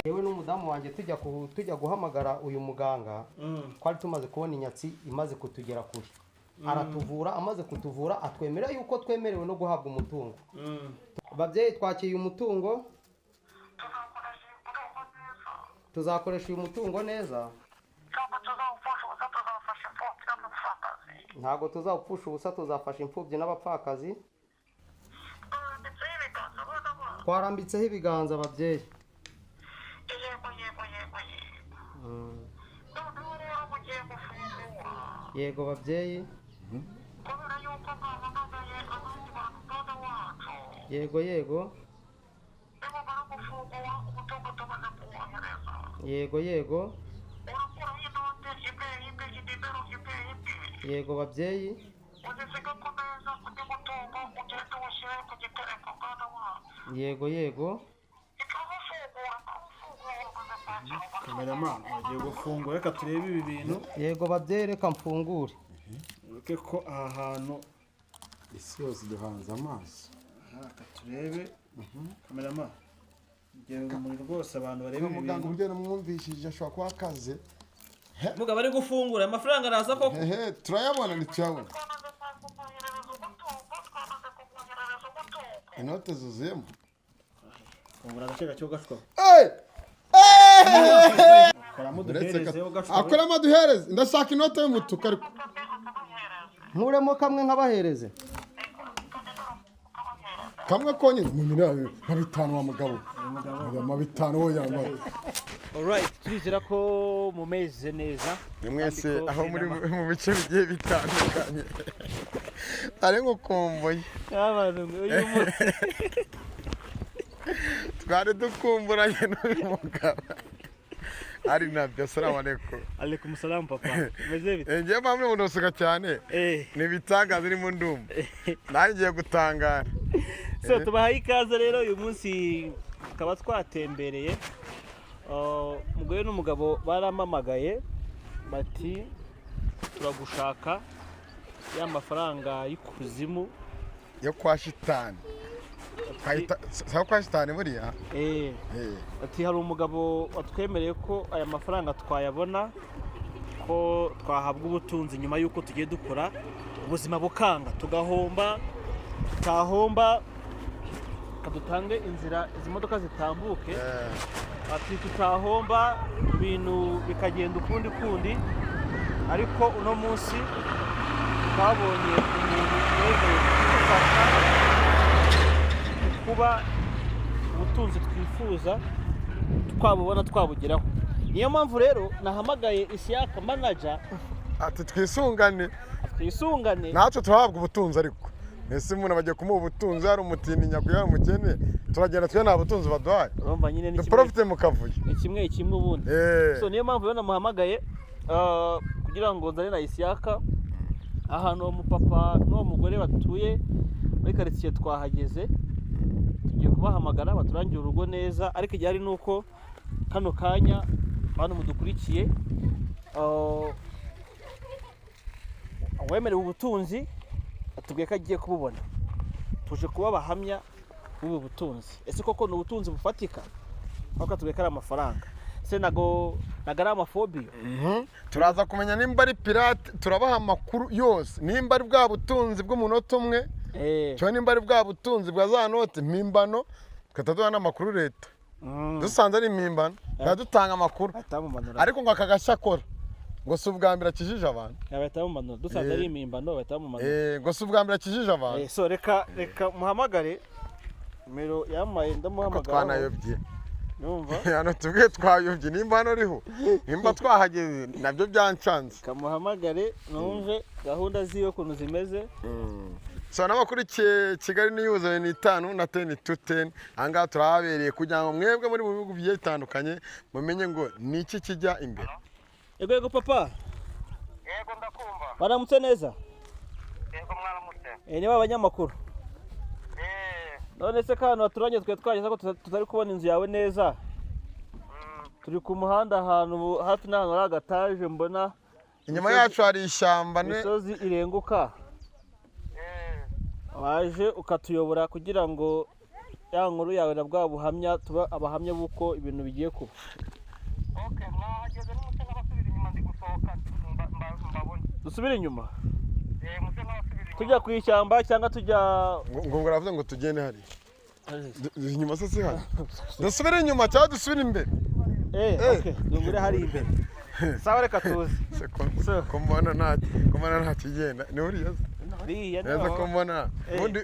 Yewe n'umudamu wanjye tujya guhamagara uyu muganga, twari tumaze kubona inyatsi imaze kutugera kure. Aratuvura, amaze kutuvura atwemera yuko twemerewe no guhabwa umutungo. Babyeyi, twakiriye umutungo, tuzakoresha uyu mutungo neza, ntabwo tuzawupfusha ubusa, tuzafasha imfubyi n'abapfakazi. Twarambitseho ibiganza ababyeyi. Yego babyeyi. Yego yego. Yego yego. Yego babyeyi. Yego yego. Cameraman agiye gufungura, reka turebe ibi bintu. Yego babyeyi, reka mfungure. Ureke ko aha hantu isi yose duhanze amaso. Reka turebe. Cameraman, genda umuriro rwose abantu barebe ibi muganga bintu. Uburyo namwumvishije ashobora kuba akaze. Mugabo ari gufungura, amafaranga araza koko. Hehe, turayabona ntituyabona. Inote zuzuyemo. Fungura agace gake ugashwa. Hey! Koramo uduhereze ugashwa. Akoramo duhereze. Ndashaka inote y'umutuku ariko. Nkuremo kamwe nkabahereze. Kamwe konyine mu miliyoni nka bitanu wa mugabo. Ma bitanu wo yambaye. Alright, turizera ko mumeze neza. Ni mwese aho muri mu bice bigiye bitandukanye. Ari ngukumbuye. Abantu uyu munsi twari dukumburanye n'uyu mugabo. Ari nabyo, assalamu alaikum. Alaikum salam papa. Meze bite? Ngiye mpamwe munosuka cyane. Ni ibitangaza irimo ndumva. Nanjye ngiye gutangara. So tubahaye ikaze rero uyu munsi tukaba twatembereye. Umugore n'umugabo baramamagaye bati turagushaka ya mafaranga y'ikuzimu yo kwa shitani. Sawa kwa shitani buriya? Ati hari umugabo watwemereye ko aya mafaranga twayabona, ko twahabwa ubutunzi nyuma y'uko tugiye dukora ubuzima bukanga tugahomba, tutahomba kadutange inzira izi modoka zitambuke. Ati tutahomba ibintu bikagenda ukundi kundi, ariko uno munsi twabonye umuntu wemeye kudufasha kuba ubutunzi twifuza twabubona twabugeraho. Niyo mpamvu rero nahamagaye Isiyaka manager ati twisungane, twisungane natwe turahabwa ubutunzi. Ariko mbese umuntu bagiye kumuha ubutunzi, hari umutindi nyakuya, hari umukene, turagenda twe nta butunzi baduhaye. Urumva nyine ni duprofite mu kavuyo. Ni kimwe kimwe ubundi. So niyo mpamvu rero namuhamagaye kugira ngo nzane na Isiyaka ahantu uwo mupapa n'uwo mugore batuye muri quartier. Twahageze tugiye kubahamagara baturangire urugo neza, ariko igihari ni uko kano kanya bantu mudukurikiye, uwemerewe ubutunzi atubwiye ko agiye kububona. Tuje kuba abahamya b'ubu butunzi. Ese koko ni ubutunzi bufatika? Kuko atubwiye ko ari amafaranga. Se nago ari amafobiyo. Turaza kumenya nimba ari pirate, turabaha amakuru yose, nimba ari bwa butunzi bw'umunota umwe, cyangwa nimba ari bwa butunzi bwa za note mpimbano, tugahita duha n'amakuru leta. Dusanze ari impimbano, dutanga amakuru. Ariko ngo aka gashya akora ngo si ubwa mbere akijije abantu. Bahita bamumanura. Dusanze ari impimbano bahita bamumanura. Ngo si ubwa mbere akijije abantu. So reka muhamagare nimero yamaye, ndamuhamagara. Twanayobye. Numva hano tubwiye twayobye, nimba hano ariho, nimba twahageze nabyo byancanze. Kamuhamagare numve gahunda ziwe ukuntu zimeze. So n'abakurikiye Kigali News 5 na 10 to 10, ahangaha turahabereye kugira ngo mwebwe muri mu bihugu bigiye bitandukanye mumenye ngo ni iki kijya imbere. Yego yego papa. Yego ndakumva. Baramutse neza? Yego mwaramutse. Niba abanyamakuru. None se kano baturanye twe twageze ko tutari kubona inzu yawe neza. Turi ku muhanda ahantu hafi n'ahantu hari agataje mbona. Inyuma yacu hari ishyamba ne imisozi irenguka. Waje ukatuyobora kugira ngo ya nkuru yawe na bwa buhamya, tuba abahamya b'uko ibintu bigiye kuba. Okay, mwahageze n'umuco n'abasubira inyuma, ndi gusohoka mbabone. Dusubire inyuma? Muce n'abasubira inyuma. Tujya ku ishyamba cyangwa tujya Ngo ngaravuze ngo tugende hari. Inyuma se si hari. Dusubire inyuma cyangwa dusubire imbere? Okay, dungure hari imbere. Sawa, reka tuze. Ko mbona nta kigenda. Ni uriya se? Uriya neza ko mbona.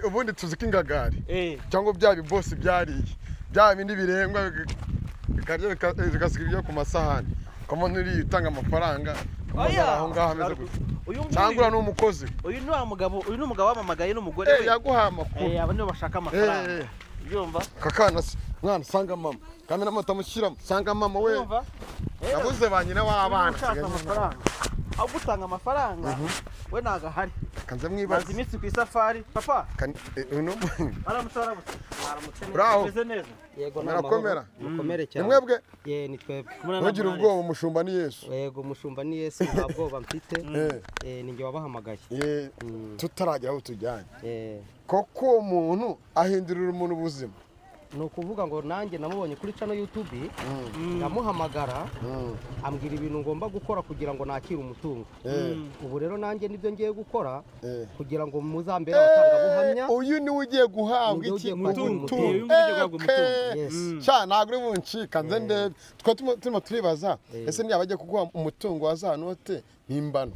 Ubundi tuzi ko ingagari. Cyangwa bya bibosi byariye. Bya bindi birengwa bikarya bigasiga ibyo ku masahani. Ko mbona uriya utanga amafaranga. Oya, aho ngaho ameze gutya. Cyangwa ni umukozi. Uyu ni wa mugabo, uyu ni umugabo wamamagaye n'umugore we. Yaguha amakuru. Aba nibo bashaka amafaranga. Ubyumva? Kakana mwana sanga mama. Kamera mutamushyiramo sanga mama we. Yabuze ba nyina w'abana. Ushaka amafaranga. Aho gutanga amafaranga we nagahari. Kanze mwibaze. Maze iminsi ku isafari. Papa. Aramutse aramutse. Aramutse. Bravo. Meze neza. Yego narakomera. Mukomere cyane. Ni mwebwe? Ye ni twebwe. Ntugire ubwoba, umushumba ni Yesu. Yego umushumba ni Yesu, nta bwoba mfite. Ni njye wabahamagaye. Tutaragera aho tujyanye. Koko umuntu ahindurira umuntu ubuzima. Ni ukuvuga ngo nanjye namubonye kuri channel YouTube, ndamuhamagara ambwira ibintu ngomba gukora kugira ngo nakire umutungo. Ubu rero nanjye nibyo ngiye gukora kugira ngo muzambere abatangabuhamya. Uyu ni ugiye guhabwa iki umutungo. Sha ntabwo uri buncika nze ndebe. Twe turimo turibaza ese niba bagiye kuguha umutungo wa za note mpimbano.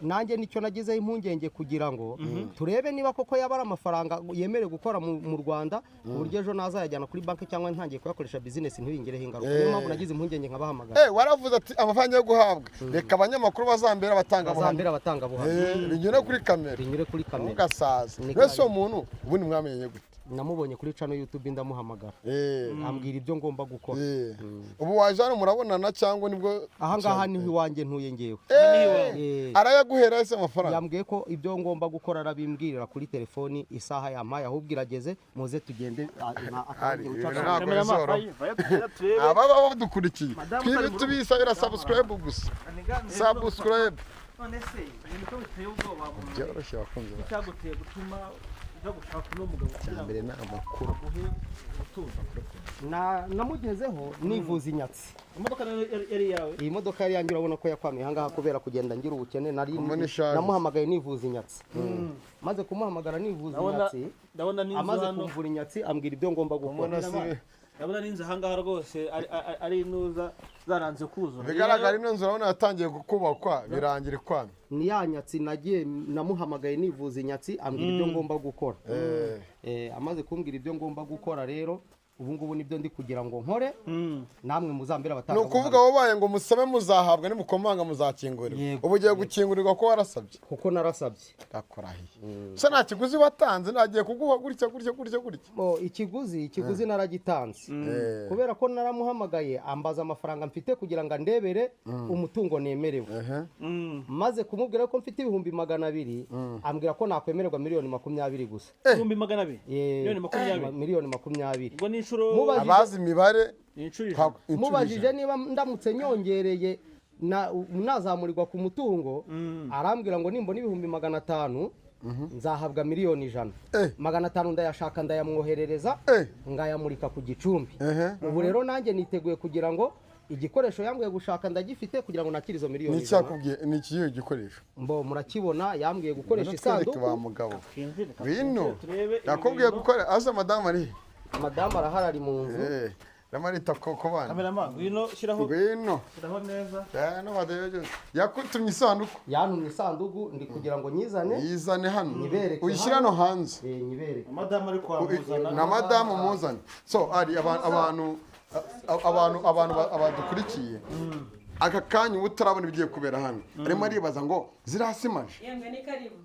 Nanjye nicyo nagizeho impungenge kugira ngo turebe niba koko yaba ari amafaranga yemerewe gukora mu Rwanda, ku buryo ejo nazayajyana kuri banki cyangwa ntangiye kuyakoresha business ntibingireho ingaruka. Niyo mpamvu nagize impungenge nkabahamagara. Waravuze ati amafaranga yo guhabwa reka abanyamakuru bazambera abatangabuhamya. Binyure kuri kamera. Binyure kuri kamera. Ugasaza. Wese uwo muntu ubundi mwamenye gute? Namubonye kuri channel YouTube ndamuhamagara. Ambwira ibyo ngomba gukora. Ubu waje hano murabonana cyangwa nibwo? Aha ngaha niho iwanjye ntuye ngewe. Arayaguhera ese amafaranga? Yambwiye ko ibyo ngomba gukora arabimbwirira kuri telefoni, isaha yampaye ahubwo irageze muze tugende. Ababa badukurikiye tubisabira subscribe gusa. Subscribe. None se ibintu ko biteye ubwoba byoroshye bakunze cyaguteye gutuma uja gushaka uno mugabo kugira mbere na amakuru namugezeho nivuza inyatsi. Imodoka yari yawe? Iyi modoka yari yanjye, urabona ko yakwamiye ahangaha kubera kugenda ngira ubukene. Nari namuhamagaye nivuza inyatsi. Maze kumuhamagara nivuza inyatsi, ndabona n'inzu amaze kumvura inyatsi ambwira ibyo ngomba gukora. Ndabona n'inzu ahangaha rwose ari inuza zaranze kuzura. Bigaragara ino nzu urabona yatangiye kubakwa birangira ikwamye. Ni ya nyatsi nagiye namuhamagaye nivuza inyatsi ambwira ibyo ngomba gukora. Amaze kumbwira ibyo ngomba gukora rero ubu ngubu nibyo ndi kugira ngo nkore, namwe muzambera abatanga. Ni ukuvuga wabaye ngo musabe muzahabwa, nimukomanga muzakingurirwa. Ubu ugiye gukingurirwa ko warasabye? Kuko narasabye. Ndakurahiye. Se nta kiguzi watanze, nagiye kuguha gutya gutya gutya gutya. Ikiguzi naragitanze. Kubera ko naramuhamagaye ambaza amafaranga mfite kugira ngo andebere umutungo nemerewe. Maze kumubwira ko mfite 200,000, ambwira ko nakwemererwa 20,000,000 gusa. 200,000? 20,000,000. 20,000,000. Ubwo ni abazi imibare mubajije niba ndamutse nyongereye nazamurirwa ku mutungo, arambwira ngo nimbona 500,000 nzahabwa 100,000,000. 500 ndayashaka ndayamwoherereza ngayamurika ku gicumbi. Ubu rero nanjye niteguye kugira ngo igikoresho yambwiye gushaka ndagifite kugira ngo nakire izo 100,000,000. Ni ni ikihe gikoresho? Mbo murakibona, yambwiye gukoresha isanduku. Wa mugabo wino yakubwiye gukora aza madamu ari madamu arahari ari mu nzu. Ramarita koko bana. Kamerama ngwino shiraho. Ngwino. Shiraho neza. No badeyo. Yakutumye isanduku. Yantumye isanduku ndi kugira ngo nyizane. Yizane hano. Nyibereke. Uyishyira no hanze. Nyibereke. Madamu ari kwa muzana. Na madamu muzana. So ari abantu abadukurikiye. Aka kanya utarabona ibigiye kubera hano. Arimo aribaza ngo zirasimaje. Yemwe ni karibu.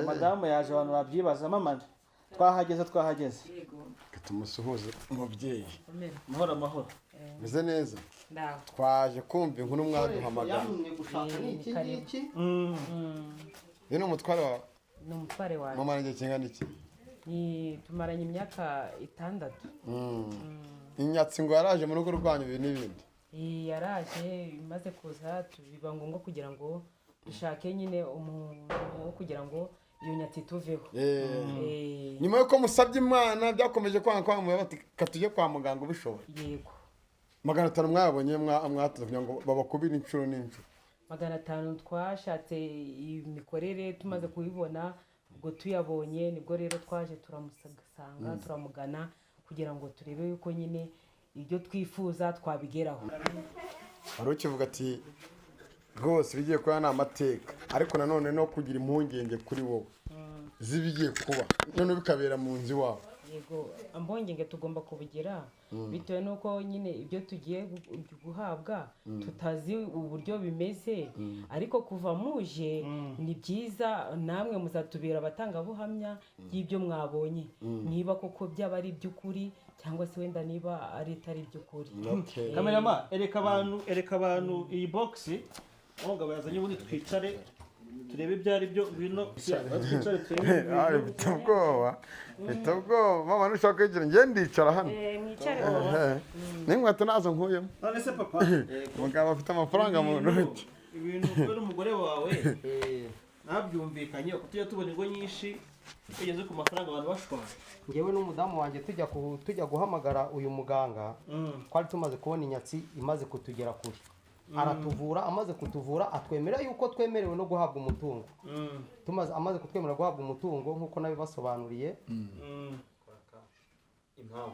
Madamu yaje abantu babyibaza mama. Twahageze. Yego. Tumusuhuze umubyeyi. Amahoro amahoro. Meze neza. Twaje kumva inkuru mwaduhamagara. Yantumye gushaka ni iki ngiki? Uyu ni umutware wawe? Ni umutware wawe. Mama igihe kingana iki? Ni tumaranye imyaka 6. Inyatsi ngo yaraje mu rugo rwanyu ibi n'ibindi. Yaraje imaze kuza biba ngombwa kugira ngo dushake nyine umuntu wo kugira ngo iyo nyatsi tuveho. Nyuma y'uko musabye Imana byakomeje kwanga kwa bati katujye kwa muganga ubishoboye. Yego. 500 mwabonye mwatuze kugira ngo babakubire inshuro n'inshuro. 500 twashatse imikorere tumaze kubibona, ubwo tuyabonye nibwo rero twaje turamusanga turamugana kugira ngo turebe yuko nyine ibyo twifuza twabigeraho. Hari ukivuga ati rwose bigiye kuba ni amateka, ariko nanone no kugira impungenge kuri wowe zibigiye kuba none bikabera mu nzu iwawe. Yego, impungenge tugomba kubigira bitewe n'uko nyine ibyo tugiye guhabwa tutazi uburyo bimeze, ariko kuva muje ni byiza, namwe muzatubera abatangabuhamya y'ibyo mwabonye, niba koko byaba ari iby'ukuri cyangwa se wenda niba ari itari iby'ukuri. Kamerama, ereka abantu iyi box umugabo yazanye, ubundi twicare turebe ibyo ari byo. Ngwino twicare turebe. Bifite ubwoba, bifite ubwoba mama, ntushaka kwigira njye ndicara hano. Mwicare n'inkweto nazo nkuyemo. None se papa, umugabo afite amafaranga mu ntoki. Ibintu kubera umugore wawe nabyumvikanye, uko tujya tubona ingo nyinshi bigeze ku mafaranga abantu bashwana. Ngewe n'umudamu wanjye tujya guhamagara uyu muganga, twari tumaze kubona inyatsi imaze kutugera kure. Aratuvura, amaze kutuvura atwemerera yuko twemerewe no guhabwa umutungo. Tumaze amaze kutwemerera guhabwa umutungo nkuko nabibasobanuriye.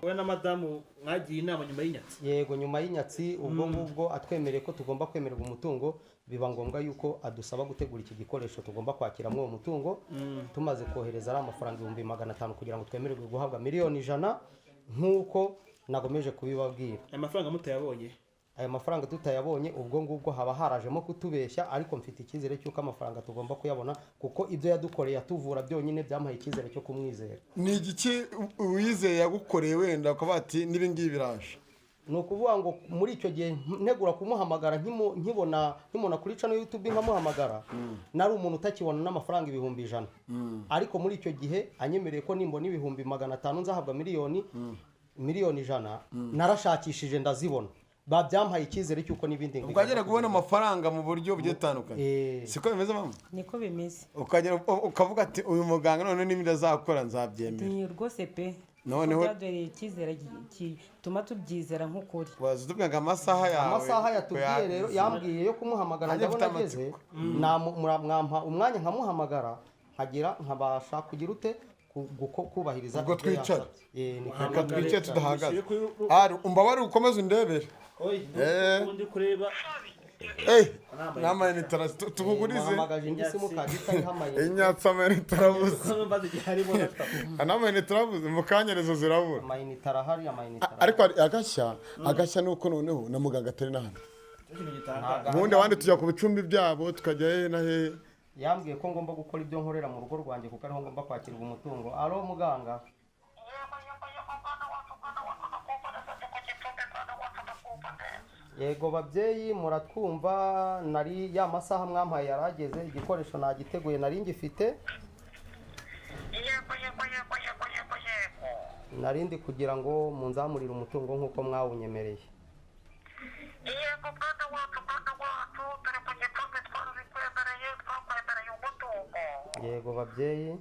Wowe na madamu mwagiye inama nyuma y'inyatsi? Yego, nyuma y'inyatsi ubwo ngubwo atwemereye ko tugomba kwemererwa umutungo, biba ngombwa yuko adusaba gutegura iki gikoresho tugomba kwakiramo uwo mutungo. Tumaze kohereza ari amafaranga 500,000 kugira ngo twemererwe guhabwa 100,000,000 nkuko nagomeje kubibabwira. Aya mafaranga mutayabonye? Aya mafaranga tutayabonye ubwo ngubwo haba harajemo kutubeshya, ariko mfite icyizere cy'uko amafaranga tugomba kuyabona kuko ibyo yadukoreye atuvura byonyine byamuhaye icyizere cyo kumwizera. Ni igiki uwizeye yagukoreye wenda ukavuga ati n'ibi ngibi biraje? Ni ukuvuga ngo muri icyo gihe ntegura kumuhamagara nkimona kuri channel YouTube nkamuhamagara, nari umuntu utakibona n'amafaranga 100,000. Ariko muri icyo gihe anyemereye ko nimbona 500,000 nzahabwa 100,000,000, narashakishije ndazibona. Babyampaye icyizere cy'uko n'ibindi ubwo agera kubona amafaranga mu buryo bugiye butandukanye. Siko bimeze mama? Niko bimeze. Ukagera ukavuga ati uyu muganga none n'ibindi azakora nzabyemera. Ni rwose pe. Noneho byaduhereye icyizere gituma tubyizera nk'ukuri. Waza utubwira amasaha yawe. Amasaha yatubwiye rero yambwiye yo kumuhamagara ndabona ageze, mwampa umwanya nkamuhamagara nkagira nkabasha kugira ute kubahiriza. Ubwo twicara. Reka twicare tudahagaze. Ari umbabare ukomeze undebere. Undi kureba. N'amayinite tukugurize. Muhamagaje indi simukadi itariho amayinite. Inyatsi amayinite arabuze. N'amayinite arabuze, mu kanyerezo zirabura. Amayinite arahari, amayinite arahari. Ariko agashya nuko noneho na muganga atari na hano. Ubundi abandi tujya ku bicumbi byabo tukajya hehe na hehe. Yambwiye ko ngomba gukora ibyo nkorera mu rugo rwanjye kuko ariho ngomba kwakirwa umutungo. Alo muganga. Yego babyeyi muratwumva, nari ya masaha mwampaye yarageze, igikoresho nagiteguye nari ngifite. Yego. Narindi kugira ngo munzamurire umutungo nkuko mwawunyemereye. Yego mwana wacu, turi ku gicumbi twarabikwemereye, twakwemereye umutungo. Yego babyeyi.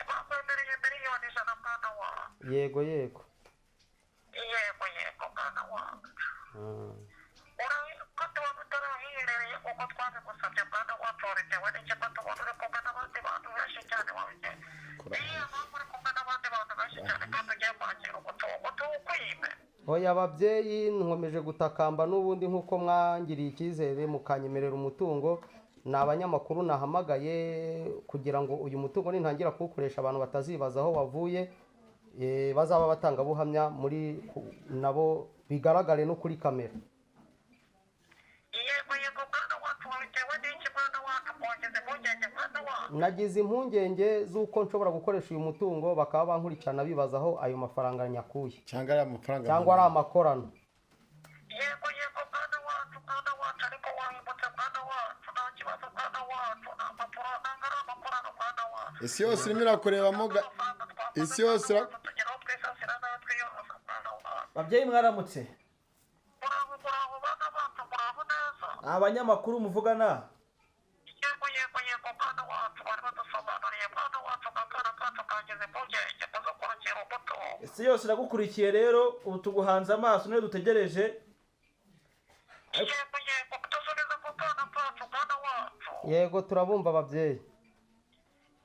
Twakwemereye 100,000,000 mwana wacu. Yego yego. Yego mwana wacu. Urabona ko tutarahiherereye uko twabigusabye mwana wacu, bitewe n'ikigo tubona uri kumwe n'abandi bantu benshi cyane wabigenye. Niyo mpamvu uri kumwe n'abandi bantu benshi cyane kandi ugiye kwakira umutungo tuwukwime. Oya babyeyi, nkomeje gutakamba n'ubundi nkuko mwangiriye icyizere mukanyemerera umutungo. Ni abanyamakuru nahamagaye kugira ngo uyu mutungo nintangira kuwukoresha abantu batazibaza aho wavuye, bazaba batangabuhamya muri nabo bigaragare no kuri kamera. Yego mwana wacu, wabitewe n'iki mwana wacu? Wagize impungenge mwana wacu? Nagize impungenge z'uko nshobora gukoresha uyu mutungo bakaba bankurikirana bibaza aho ayo mafaranga nyakuye, cyangwa ari amafaranga cyangwa ari amakorano. Yego mwana wacu, ariko wahemutse mwana wacu, nta kibazo mwana wacu, nta mpapuro ntabwo ari amakorano mwana wacu. Isi yose irimo irakurebamo, isi yose tugeraho twisasira nayo twiyorosa mwana wacu. Babyeyi mwaramutse. Muraho bana bacu, muraho neza. Abanyamakuru muvugana? Yego mwana wacu, bari badusobanuriye Isi yose iragukurikiye rero, ubu tuguhanze amaso niyo dutegereje. Yego yego, dusubize ku bwana bwacu, bwana wacu. Yego, turabumva ababyeyi.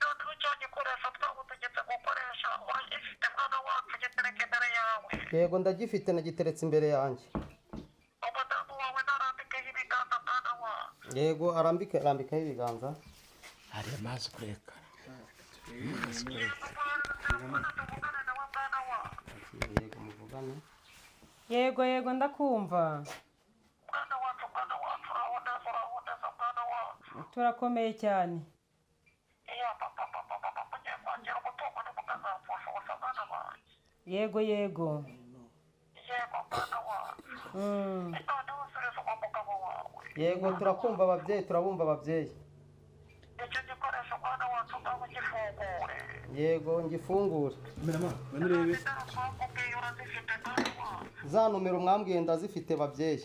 Noneho icyo gikoresho twagutegetse gukoresha uragifite mwana wacu, gitereke imbere yawe. Yego, ndagifite, nagiteretse imbere yanjye. Umudamu wawe narambikeho ibiganza, mwana wacu. Yego, arambike, arambikaho ibiganza. Hari amazi kurekara. Mwana, tuvugane nawe, mwana wacu. Yego, muvugane. Yego yego, ndakumva. Mwana wacu, mwana wacu, uraho neza, uraho neza, mwana wacu. Turakomeye cyane. Iya papa papa papa, mugiye kwakira umutungo ntimukazapfusha ubusa, mwana wanjye. Yego yego. Yego, mwana wacu. Noneho usubiza uwo mugabo wawe. Yego, turakumva ababyeyi, turabumva ababyeyi. Icyo gikoresho, mwana wacu, ngaho gifungure. Yego, ngifungure. Kamerama, ngwino urebe. Nimero twakubwiye urazifite, mwana wacu? Za nomero mwambwiye ndazifite babyeyi.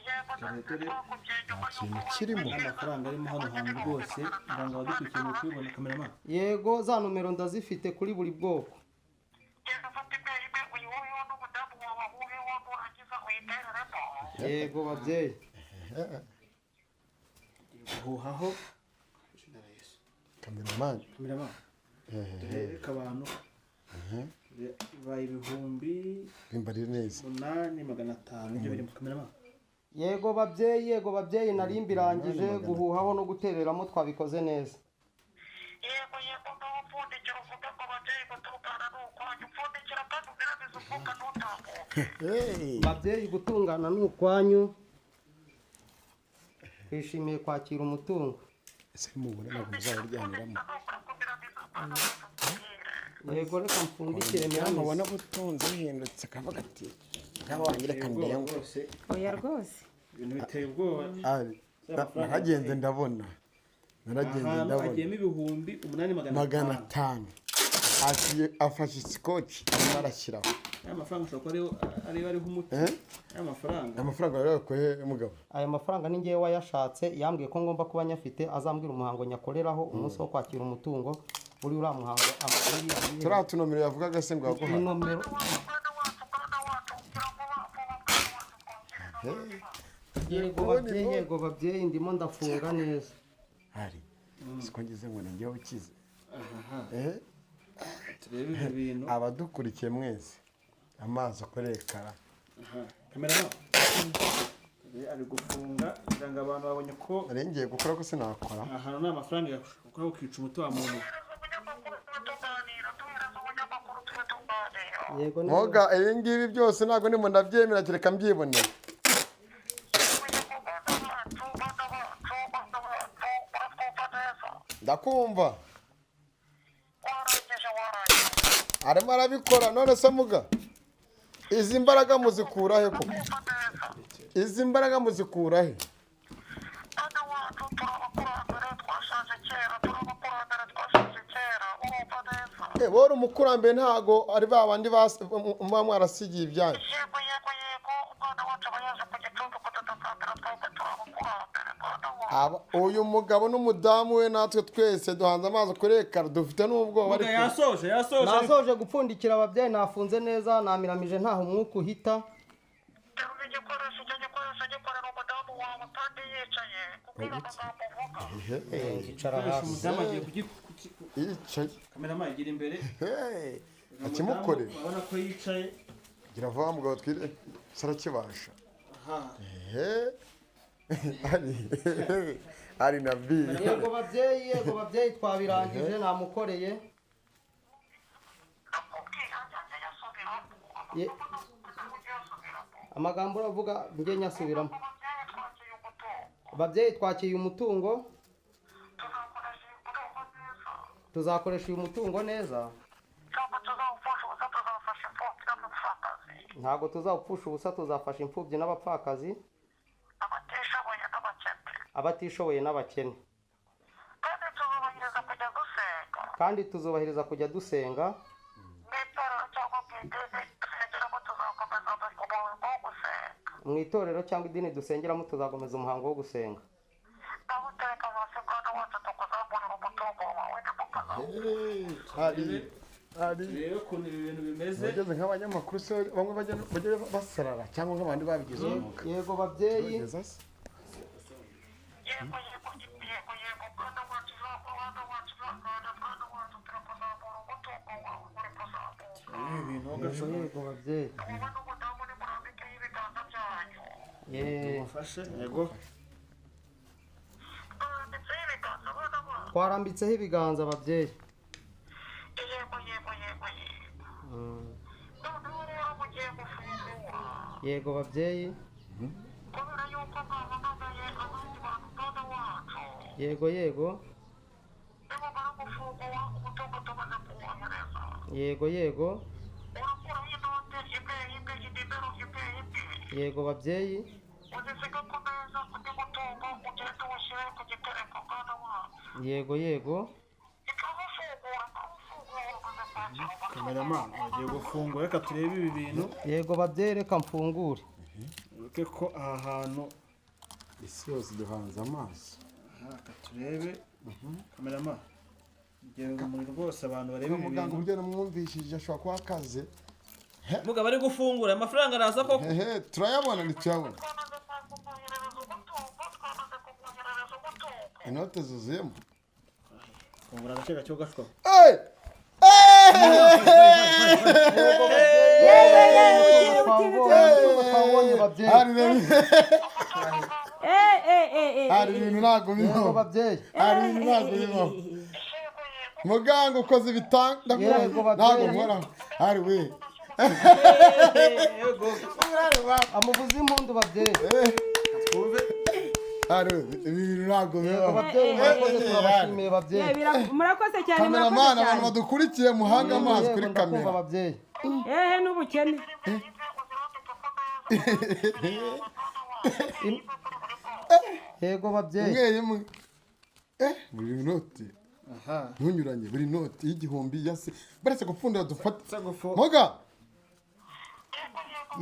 Yego, twakubwiye nyuma Ikintu y'uko kirimo. Amafaranga arimo hano hantu rwose, ngira ngo abadukurikiye muri kubibona, kamerama. Yego, za nomero ndazifite kuri buri bwoko. Genda ufate imwe imwe uyihuheho n'umudamu wawe ahuheho, nurangiza uyitereremo. Yego babyeyi. Guhuhaho. Kameramani. Kamerama, duhereke abantu bibaye 8500 Bimbarire neza. nibyo biri mu kamerama. Yego babyeyi, yego babyeyi, nari mbirangije guhuhaho no gutereramo, twabikoze neza. Yego yego, ngaho upfundikira uvuge ngo ababyeyi gutungana ni ukwanyu, upfundikira kandi ugerageze umwuka ntutambuke. Hey. Babyeyi, gutungana ni ukwanyu, twishimiye kwakira umutungo. Ese mubona ntabwo muzawuryaniramo. Nukora kugerageza, mwana wacu, tubwire. Yego, reka mfundikire Namubona miramize. ubutunzi buhindutse akavuga ati ngabo wanjye reka Ubwoba ndengwe. rwose, Oya rwose. ibintu biteye ubwoba. Ari, naragenze ndabona. Naragenze Ahantu ndabona. hagiyemo 8500. 500. Agiye afashe isikoci arimo arashyiraho. Aya mafaranga ushobora kuba ariyo ariho umuti. Eh? Aya mafaranga. Amafaranga wari wakuye he mugabo? Aya mafaranga ni ngewe wayashatse, yambwiye ko ngomba kuba nyafite, azambwira umuhango nyakoreraho umunsi wo kwakira umutungo. Buri uriya muhango amakuru. Turiya tunomero yavugaga se ngo yaguhaye. Inomero. Mwana wacu, mwana wacu, gira vuba vuba, mwana wacu, twakire. Yego babyeyi, yego babyeyi, ndimo ndafunga neza. Hari. Siko ngize ngo ni njyewe ukize. Aha, Eh? turebe ibi bintu. Abadukurikiye mwese. Amazi akorekara. Aha, kamerama. Ari gufunga kugira ngo abantu babonye ko Nari ngiye gukora ko sinakora. aha hantu nta mafaranga yakora ukica umuti wa muntu. Duhereze umunyamakuru tube tuganira, duhereze umunyamakuru tube tuganira. Yego ni Moga ibi ngibi byose ntabwo ndimo ndabyemera kereka mbyiboneye. Yego yego, bana bacu, bana bacu, bana bacu, uratwumva neza? Ndakumva. Warangije, warangije. Arimo arabikora none se muga. Izi mbaraga muzikura he koko? Twumva neza. Izi mbaraga muzikura he? Bana wacu, turi abakurambere twashaje kera, turi abakurambere twashaje kera, urumva neza? Eh, wowe uri umukurambere ntago ari ba bandi muba mwarasigiye ibyanyu. Yego yego yego, umwana wacu aba yaje ku gicumbi kududusambira, twebwe turi abakurambere, mwana wacu. Uyu mugabo n'umudamu we natwe twese duhanze amaso kuri ekara dufite n'ubwoba Muga ariko yasoje, yasoje. Nasoje gupfundikira ababyeyi, nafunze neza, namiramije ntaho umwuka uhita. Terura igikoresho, icyo gikoresho gikorera umudamu wawe kandi yicaye, kubwira amagambo uvuga. Ngicara hasi. Umudamu agiye yicaye. Kamerama igira imbere. Hey, Umudamu akimukorera. urabona ko yicaye. Gira vuba mugabo twire sarakibasha. Aha. Ehe. Ari ari na bi. Yego babyeyi, yego babyeyi, twabirangije, namukoreye. Nakubwiye ajya yasubiramo. Amagambo uravuga njye nyasubiramo. Ababyeyi twakiriye umutungo. Babyeyi, twakiriye umutungo. Tuzakoresha uyu mutungo neza. Tuzakoresha uyu mutungo neza. Ntabwo tuzawupfusha ubusa, tuzafasha imfubyi n'abapfakazi. Ntabwo tuzawupfusha ubusa, tuzafasha imfubyi n'abapfakazi, abatishoboye n'abakene. Abatishoboye n'abakene. Kandi tuzubahiriza kujya dusenga. Kandi tuzubahiriza kujya dusenga. Mu itorero cyangwa mu idini dusengeramo tuzakomeza umuhango wo gusenga. Mu itorero cyangwa idini dusengeramo tuzakomeza umuhango wo gusenga. Naho utereka hasi, mwana wacu, tukuzamurira umutungo wawe ntimukazawu. Hari Turebe ukuntu ibi bintu bimeze. Bageze nk'abanyamakuru se bamwe bajya basarara cyangwa nk'abandi babigize umwuga. Yego babyeyi. Tugeza se? Yego yego yego yego, mwana wacu, mwana wacu, mwana, mwana wacu, turi kuzamura umutungo wawe, uri kuzamuka. Ibi bintu wagacamo. Yego babyeyi. Wowe n'umudamu nimurambikeho ibiganza byanyu. Mufashe yego. Murambitseho ibiganza, bana bacu. Twarambitseho ibiganza babyeyi. Yego yego yego yego. Noneho rero mugiye gufungura. Yego babyeyi. Kubera yuko mwahamagaye abandi bantu, mwana wacu. Yego yego. Nimumara gufungura umutungo tumaze kuwohereza. Yego yego. Urakuraho inote imwe imwe, inimero imwe imwe. Yego babyeyi. Uzisiga ku meza, undi mutungo ugende uwushyire ku gitereko, mwana wacu. Yego yego. Ikawufungura, ikawufungura, umaze kwakira umutungo. Kameramani bagiye gufungura, reka turebe ibi bintu. Yego babyeyi, reka mfungure. Wibuke ko aha hantu Isi yose duhanze amaso. Aha, reka turebe. Kameramani ngera urumuri rwose abantu barebe ibi Muganga bintu. uburyo namwumvishije ashobora kuba akaze. Mugabo ari gufungura amafaranga araza koko. Hehe, turayabona ntituyabona. Twamaze kumwoherereza umutungo, twamaze kumwoherereza umutungo. Inote zuzuyemo. Fungura agace gake ugashwa. Hey! Twabonye babyeyi. Hari ibintu ntabwo Yego bibaho. babyeyi. Hari ibintu ntabwo bibaho. Muganga ukoze ibitanda Yego, babyeyi. ntabwo nkoraho. Hari we. Amuvuze impundu babyeyi. Twumve. Hari we. Ibi bintu ntabwo Yego bibaho. babyeyi, murakoze, turabashimiye babyeyi. Murakoze cyane, murakoze Kameramani, abantu cyane. badukurikiye muhange amaso Yego, kuri ndakumva kamera. babyeyi. Ehe n'ubukene. Yego babyeyi. Umwe imwe. Buri noti. Aha. Ntunyuranye buri noti y'igihumbi ya se. Baretse gupfundura dufate. Se gufu. Muga.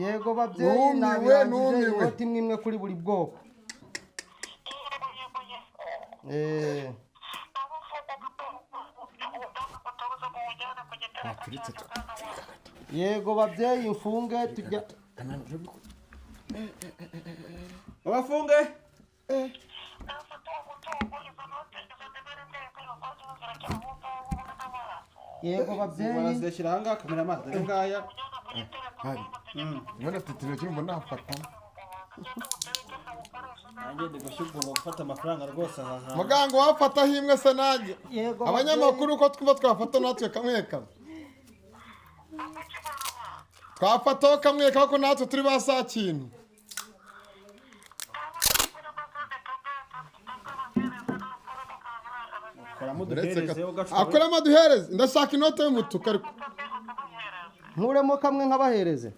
Yego babyeyi, Numiwe, nabirangije, numiwe. inoti imwe imwe kuri buri bwoko. Eh, yego babyeyi, mfunge tujya. Babafunge. Yego babyeyi. Barazishyira aha ngaha kameramani dore ngaya. Hari. Mbona titiro cyumva nafata. Nanjye ndi gushya ugomba gufata amafaranga rwose aha hantu. Muganga wafataho imwe se nanjye. Yego Abanyamakuru uko twumva twafata natwe kamwe kamwe. Twafataho kamwe kamwe ko natwe turi ba saa kintu. Koramo Uretse uduhereze gato. ugashwa. Akoramo aduhereze. Ndashaka inote y'umutuku ariko. Nkuremo kamwe nkabahereze.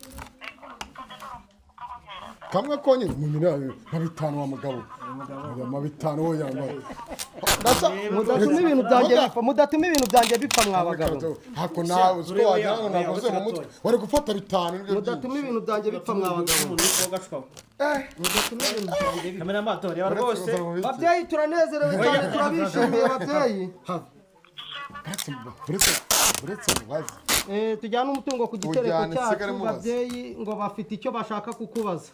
Kamwe konyine mu miliyoni nka bitanu wa mugabo. Oya, ma bitanu wowe yambaye. Mudatuma ibintu byanjye bipfa, mudatuma ibintu byanjye bipfa mwa bagabo. Hako nawe uziko wagira ngo naguze mu mutwe. Wari gufata bitanu nibyo byinshi. Mudatuma ibintu byanjye bipfa mwa bagabo. Umuntu uri ugashwa. Mudatuma ibintu byanjye bipfa. Kameramani dore reba rwose. Babyeyi turanezerewe cyane, turabishimiye babyeyi. Uretse mubaze. Tujyane umutungo ku gitereko Ujyane, cyacu nsigare mubaza. babyeyi, ngo bafite icyo bashaka kukubaza.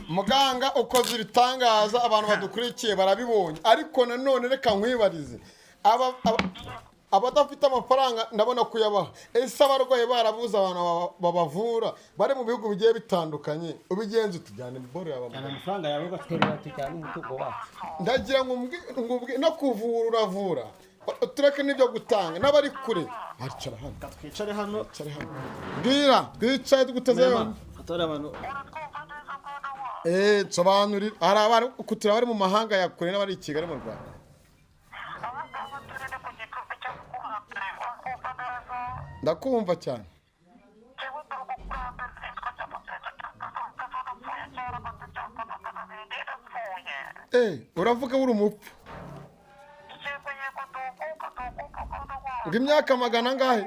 Muganga ukoze ibitangaza, abantu badukurikiye barabibonye, ariko nanone reka nkwibarize. Abadafite amafaranga ndabona kuyabaha. Ese abarwayi barabuze abantu babavura bari mu bihugu bigiye bitandukanye, ubigenza utujyane boro yaba Jyana amafaranga yawe ugashwa. Terura tujyane umutungo wacu. Ndagira ngo no kuvura uravura, tureke n'ibyo gutanga n'abari kure. Aricara hano. Twicare hano. Twicare hano. Mbwira, twicaye tuguteze yombi. Fatore abantu. Nsobanurira. Hari abari kutura bari mu mahanga ya kure n'abari i Kigali mu Rwanda. Ndakumva cyane. Uravuga uri umupfu. Ngo imyaka magana angahe?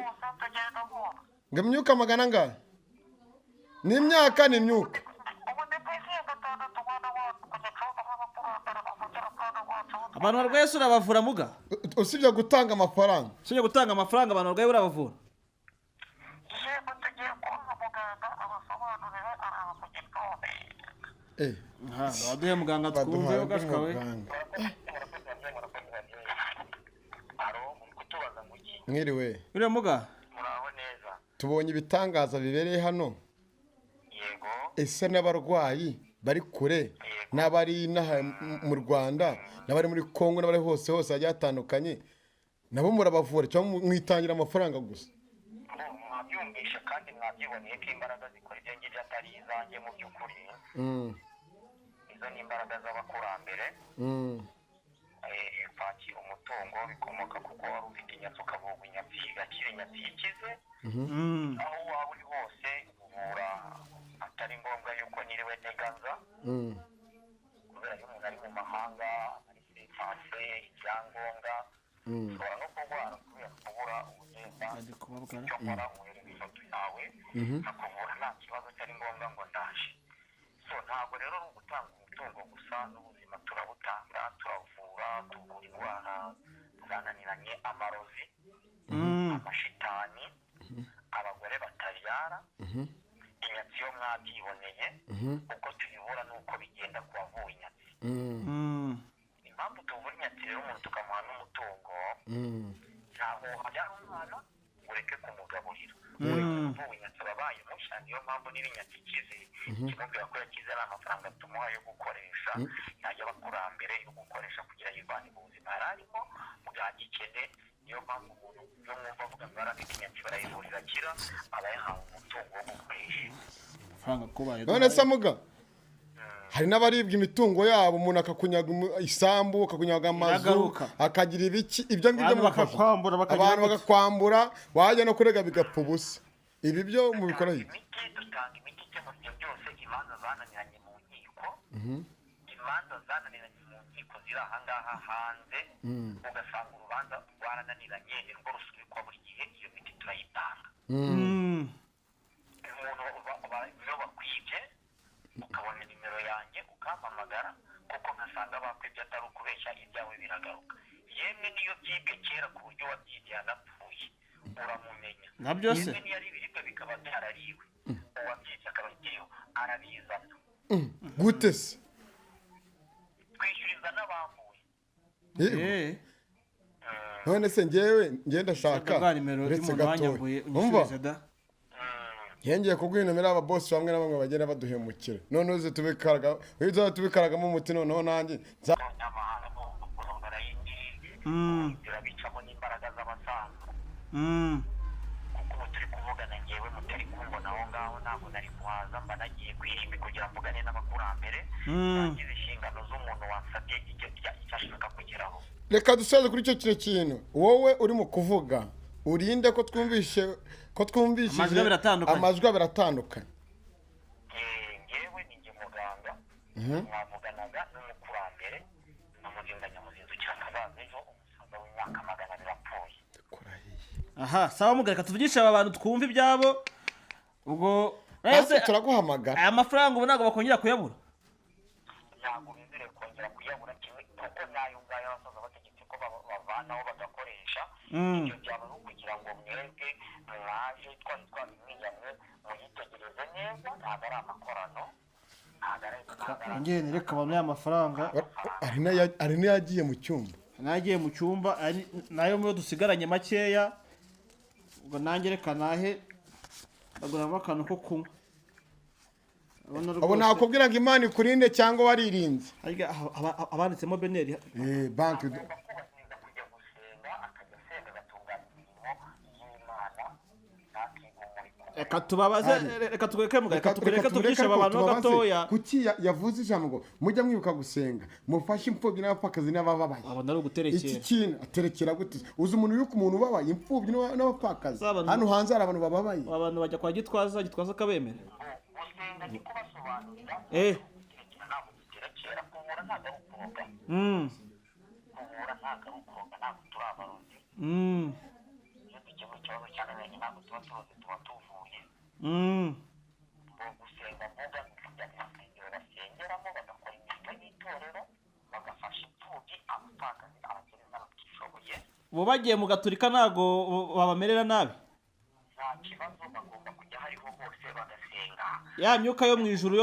Ngo imyuka magana angahe? Ni imyaka ni imyuka. Abantu barwaye sura bavura muga. Usibye gutanga amafaranga, usibye gutanga amafaranga, abantu barwaye burabavura? Yego, tugiye kubaha muganga abasobanurire, araba mu Gicumbi. Aha, baduhe muganga twumve. Baduhaye undi Ugashwa we. muganga. Aro, muri kutubaza ngo iki? Mwiriwe. Uriya muga. Muraho neza. Tubonye ibitangaza bibereye hano. Yego. Ese n'abarwayi bari kure, n'abari inaha mu Rwanda, n'abari muri Kongo, n'abari hose hose hagiye hatandukanye, nabo murabavura cyangwa mwitangira amafaranga gusa? Ngo mwabyumvishe kandi mwabyiboneye ko imbaraga zikora ibyo ngibyo atari izanjye mu by'ukuri. Izo ni imbaraga z'abakurambere. Kwakira umutungo bikomoka kuko wari ufite inyatsi, ukavugwa inyatsi igakira, inyatsi ikize. Aho waba uri hose uvura, atari ngombwa yuko niriwe ntegaza, kubera iyo umuntu ari mu mahanga ari sipase ibyangombwa, ushobora no kurwara kubera kubura ubugenda. Ari kubabwara. Icyo nkora, nkohereza ifoto yawe, nkakuvura nta kibazo, atari ngombwa ngo ndaje. So ntabwo rero ari ugutanga umutungo gusa, n'ubuzima turabutanga, turavura, tuvura indwara zananiranye, amarozi, amashitani, abagore batabyara, inyatsi yo mwabyiboneye uko tuyibura n'uko bigenda ku bavuwe inyatsi. Impamvu tuvura inyatsi rero umuntu tukamuha n'umutungo, ntabwo wabyara umwana ngo ureke kumugaburira. Uvuwe inyatsi aba abaye mushya. Niyo mpamvu niba inyatsi ikize, ikimubwira ko yakize ari amafaranga tumuha yo gukoresha, yajya abakurambere yo gukoresha kugira yivane mu buzima yari arimo bwa gikene. Niyo mpamvu umuntu iyo mwumva avuga ngo yari afite inyatsi barayivurira akira, aba yahawe umutungo wo gukoresha. Amafaranga kubaye. None se muga, hari n'abaribwa imitungo yabo, umuntu akakunyaga isambu, akakunyaga amazu, Iragaruka. akagira ibiki, ibyo ngibyo Abantu mubafasha? bakakwambura, bakagira Abantu gute? bakakwambura, wajya no kurega bigapfa ubusa. Ibi byo mubikora iki? Imiti, dutanga imiti ikemura ibyo byose. Imanza zananiranye mu nkiko, imanza zananiranye mu nkiko ziri ahangaha hanze, ugasanga urubanza rwarananiranye, ni rwo rusubikwa buri gihe, iyo miti turayitanga. Umuntu iyo bakwibye, ukabona nimero yanjye ukampamagara, kuko nkasanga bakwibye atari ukubeshya, ibyawe biragaruka. Yemwe n'iyo byibwe kera ku buryo wabyibye yanapfuye, uramumenya. Nabyo se? Yemwe n'iyo ari ibiribwa bikaba byarariwe, uwabyibye akaba akiriho, arabizana. Gute se? Twishyuriza n'abambuye. Yego. None se njyewe njye ndashaka Bwa nimero uretse y'umuntu gatoya. wanyambuye, Umva, unyishyurize da. Yengeye kubwira nomero aba boss bamwe na bamwe bagenda baduhemukira, none uze tubikaraga, uze tubikaragamo umuti, noneho nanjye Abanyamahanga kurongora y'indi zirabicamo n'imbaraga z'abasaza, kuko ubu turi kuvugana ngewe mutari kumbona aho ngaho, ntabwo nari kuhaza, mba nagiye kwirimbi kugira ngo mvugane n'abakurambere, ntangize inshingano z'umuntu wansabye icyo ashaka kugeraho. Reka dusoze kuri icyo kintu wowe urimo kuvuga, urinde ko twumvishe ko twumvishije. Amajwi abiri atandukanye. Amajwi abiri atandukanye. Ngewe ni njye muganga mwavuganaga n'umukurambere na Muzinga Nyamuzinzi ukira ejo, umusaza w'imyaka 200 apfuye. Aha, sawa muga, reka tuvugishe aba bantu twumve ibyabo ubwo. Natwe Ese turaguhamagara. aya mafaranga ubu ntabwo bakongera kuyabura? Ntabwo bemerewe kongera kuyabura, kimwe kuko n'ayo ngayo abasaza bategetse ko bavanaho bagakoresha. Ibyo byaba ari ukugira ngo mwebwe mwaje twari twabimwiyamwe muyitegereze neza, ntabwo ari amakorano, ntabwo ari Ngende nereka abantu ya mafaranga. Hari n'ayagiye mu cyumba. Nagiye mu cyumba, ari nayo muyo dusigaranye makeya. Ubwo nanjye reka nahe baguramo akantu ko kunywa. Urabona Ubu rwose- nakubwira ngo Imana ikurinde cyangwa waririnze. Harya abanditsemo beneri? Banki. Agomba kubahiriza kujya gusenga, akajya asenga agatunganya imirimo y'Imana, ntakigumure. Reka tubabaze, reka tureke muga, reka tureke tureke tuvugishe aba ariko bantu ho tubabaze. gatoya. Kuki yavuze ijambo ngo mujya mwibuka gusenga, mufashe imfubyi n'abapfakazi n'abababaye? Abona ari Iki uguterekera. kintu aterekera gute? Uzi umuntu yuko umuntu ubabaye, imfubyi n'abapfakazi? Hano hanze hari abantu bababaye. Abantu bajya kwa Gitwaza, Gitwaza akabemera. Gusenga ni kubasobanurira. Guterekera ntabwo duterekera, kuvura ntabwo ari ukuroga. Kuvura ntabwo ari ukuroga, ntabwo turi abarozi. Iyo dukemura ikibazo cyananiranye ntabwo tuba turoze, tuba tuvuye. Ngo gusenga mvuga ni ukujya mu nsengero basengeramo, bagakora imirimo y'itorero, bagafasha imfubyi, abapfakazi, abakene n'abatishoboye. Ubu bagiye mu gaturika ntago babamerera nabi. Nta kibazo, bagomba kujya hariho hose bagasenga. Ya myuka yo mu ijuru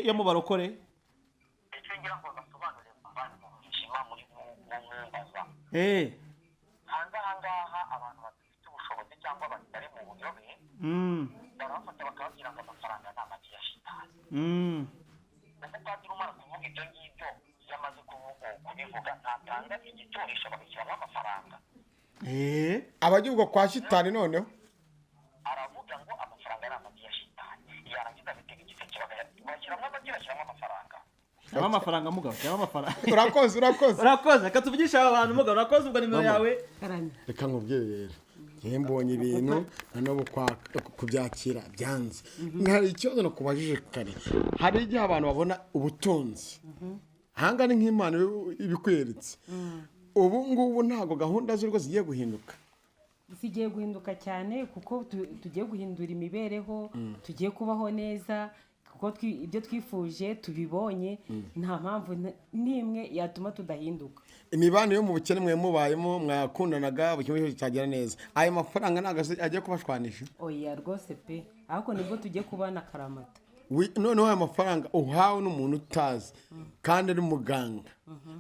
yo mu barokore. Ndetse ngira ngo basobanurire muvane mu mwijima muri mumbaza. Hanze aha ngaha abantu badafite ubushobozi cyangwa batari mu buyobe, barabafata bakababwira ngo amafaranga ni amagi ya shitani. Umupadiri umara kuvuga ibyo ngibyo, iyo amaze kubivuga ntatanga igiturisho bagashyiramo amafaranga. Abagiye kwa shitani noneho aravuga ngo amafaranga ari amagi ya shitani, yarangiza agatega igiseke bashyiramo amagi, bashyiramo amafaranga. Shyiramo amafaranga mugabo, shyiramo amafaranga. Urakoze, urakoze. Urakoze, reka tuvugishe aba bantu mugabo, urakoze ubwo nimero yawe. Reka nkubwire rero, njyewe mbonye ibintu na n'ubu kubyakira byanze. Hari ikibazo nakubajije kare, hari igihe abantu babona ubutunzi ahanga ni nk'Imana ibikweretse. Ubu ngubu ntabwo gahunda z'urugo zigiye guhinduka. Zigiye guhinduka cyane, kuko tugiye guhindura imibereho, tugiye kubaho neza, kuko ibyo twifuje tubibonye, nta mpamvu n'imwe yatuma tudahinduka. Imibanire yo mu bukene mwe mubayemo, mwakundanaga, buri kimwe cyose cyagera neza. Ayo mafaranga ntabwo agiye kubashwanisha? Oya rwose pe, ahubwo nibwo tugiye kubana akaramata. Noneho ayo mafaranga uhawe n'umuntu utazi kandi ari muganga,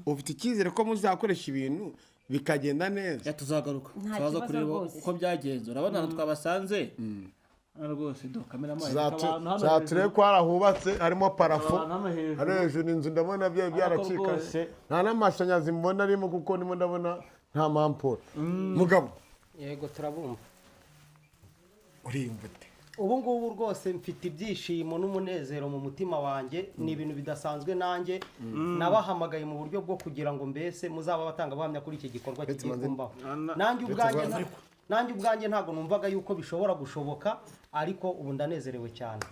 ufite icyizere ko muzakoresha ibintu bikagenda neza? Ya tuzagaruka, Nta tuzaza kibazo kureba rwose. uko byagenze. Urabona ahantu twabasanze hano rwose, do kameramani, abantu hano Zaturebe hejuru. ko hari ahubatse harimo parafo. Abantu hano hejuru. Hano hejuru inzu ndabona Ariko byaracika, rwose. nta n'amashanyarazi mbona arimo, kuko ndimo ndabona nta mamporo. Mugabo, Yego, turabumva. Uriyumva ute? Ubu ngubu rwose mfite ibyishimo n'umunezero mu mutima wanjye, ni ibintu bidasanzwe. Nanjye nabahamagaye mu buryo bwo kugira ngo mbese muzaba abatangabuhamya kuri iki gikorwa kigiye kumbaho. Nanjye ubwanjye ntabwo numvaga yuko bishobora gushoboka, ariko ubu ndanezerewe cyane.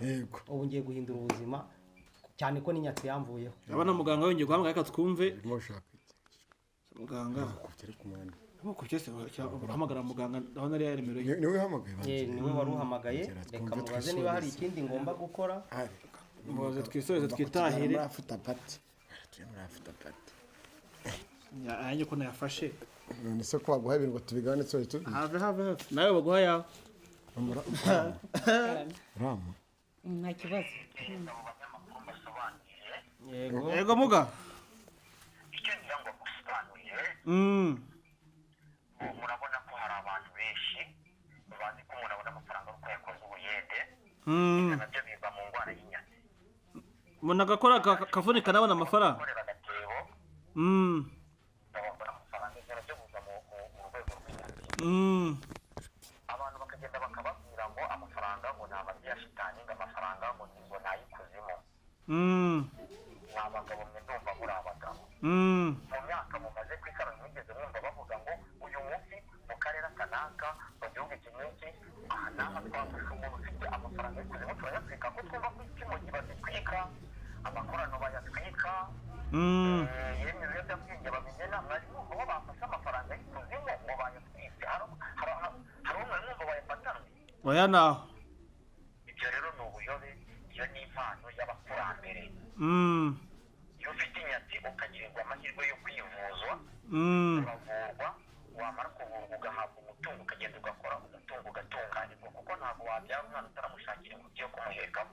Ubu ngiye guhindura ubuzima, cyane ko n'inyatsi yamvuyeho. Urabona muganga yongeye guhamagara, reka twumve. Urimo ushaka iki? Muganga. Kugera ku mwanya. Nkuko cyose urahamagara muganga, ndabona ari ya nimero ye. Niwe uhamagaye banza. Niwe wari uhamagaye. Ngera Reka twumve, mubaze niba hari twisoreze. ikindi ngomba gukora. Mubaze twisoreze twitahire. Muri after party. Turi muri after party. Ayanjye ko nayafashe. None se ko baguha ibintu ngo tubigabane twese tubi? Have, have, have, nawe baguha yawe. Rama. Nta kibazo. Abo banyamakuru mbasobanuriye. Yego muga. Icyo ngira ngo musobanurire, ubu murabona ko hari abantu benshi bazi ko umuntu abona amafaranga ari uko yakoze ubuyede. Ibyo nabyo biva mu ndwara y'inyatsi. Umuntu agakora akavunika nabona amafaranga. Gukorera agatebo babona amafaranga, ibyo nabyo biva mu rwego rw'inyatsi. Abantu bakagenda bakababwira ngo amafaranga ngo ni amagi ya shitani, ngo amafaranga ngo ni ngo ni ay'ikuzimu. Ni abagabo mwe, ndumva muri abagabo. Mu myaka mumaze kwikara mwigeze mwumva bavuga ngo uyu munsi mu karere aka n'aka, mu gihugu iki n'iki, aha n'aha twafashe umuntu ufite amafaranga y'ikuzimu turayatwika, ko twumva ko ikimogi bazitwika, amakorano bayatwika, yemwe ibiyobyabwenge babimena, mwari mwumva bo bafashe amafaranga y'ikuzimu ngo bayatwike? Hari umwe mwumva bayafatanwe? Oya naho. Ibyo rero ni ubuyobe, iyo ni impano y'abakurambere. Iyo ufite inyatsi ukagirirwa amahirwe yo kwivuzwa, uravurwa, wamara kuvurwa ugahabwa umutungo, ukagenda ugakora umutungo ugatunganirwa, kuko ntabwo wabyara umwana utaramushakira ingobyi yo kumuhekamo.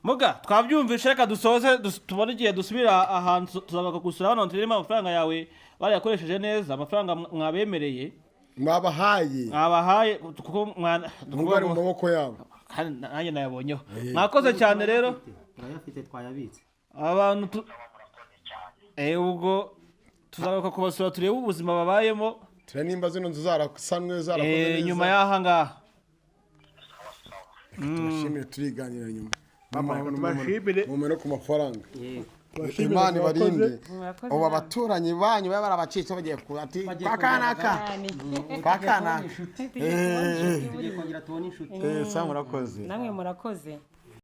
Muga, twabyumvishe, reka dusoze, tubone igihe dusubira ahantu, tuzabaga gusura hano turimo amafaranga yawe barayakoresheje neza, amafaranga mwabemereye. Mwabahaye. Mwabahaye, kuko mwana Nubwo ari mu maboko yabo. Kandi nanjye nayabonyeho. Mwakoze cyane rero. Turayafite, twayabitse. Abantu ubwo tuzagaruka kubasura turebe ubuzima babayemo. Turebe nimba zino nzu zarasanwe, zarakoze neza. Nyuma y'aha ngaha. Reka tubashimire, turiganira nyuma. Tubashimire. Mume no ku mafaranga. Yego. Imana ibarinde. Murakoze. Ubu abaturanyi banyu baba barabacitse, bagiye ku ati kwa kanaka. Kwa kanaka. Tugiye kongera tubone inshuti. Sa murakoze. Namwe murakoze.